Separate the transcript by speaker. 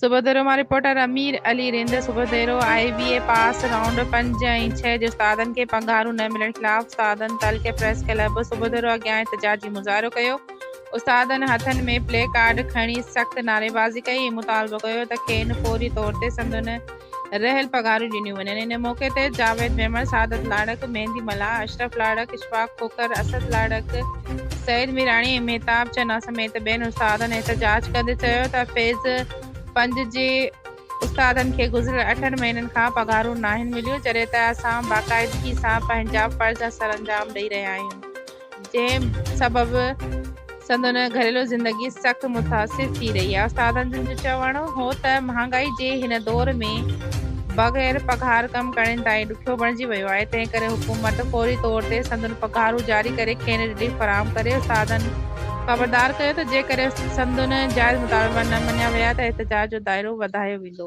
Speaker 1: سوڀوديرو مان reporter Amir Ali Rind, Sobhodero I B A pass round 5 ۽ 6 جي استادن کي پگهارون نه ملڻ خلاف استادن تعلقي پريس ڪلب سوڀوديرو اڳيان احتجاجي مظاهرو ڪيو، استادن هٿن ۾ پلي ڪارڊ کڻي سخت نعريبازي ڪئي ۽ مطالبو ڪيو ته کين فوري طور تي سندن رهيل پگهارون ڏنيون وڃن. ان موقعي تي جاويد ميمڻ، سعادت لاڙڪ، مهندي ملاح، اشرف لاڙڪ، اشفاق کوکر، اسد لاڙڪ، سعيد ميراڻي ۽ مهتاب چنا سميت ٻين استادن احتجاج ڪندي چيو ته فيز 5 جي استادن کي گذريل اٺن مهينن کان پگهارون ناهن مليون جڏهن ته اسان باقاعدگي سان پنهنجا فرض سرانجام ڏئي رهيا آهيون. جنهن سبب سندن گهريلو زندگي سخت متاثر ٿي رهي آهي. استادن جو چوڻ هو ته مهانگائي جي هن دور ۾ بغير پگهار ڪم ڪرڻ انتهائي ڏکيو بڻجي ويو آهي، تنهن ڪري حڪومت فوري طور تي سندن پگهارون جاري ڪري کين رليف فراهم ڪري. استادن خبردار ڪيو ته جيڪڏهن سندن جائز مطالبا نه مڃيا ويا ته احتجاج جو دائرو وڌايو ويندو.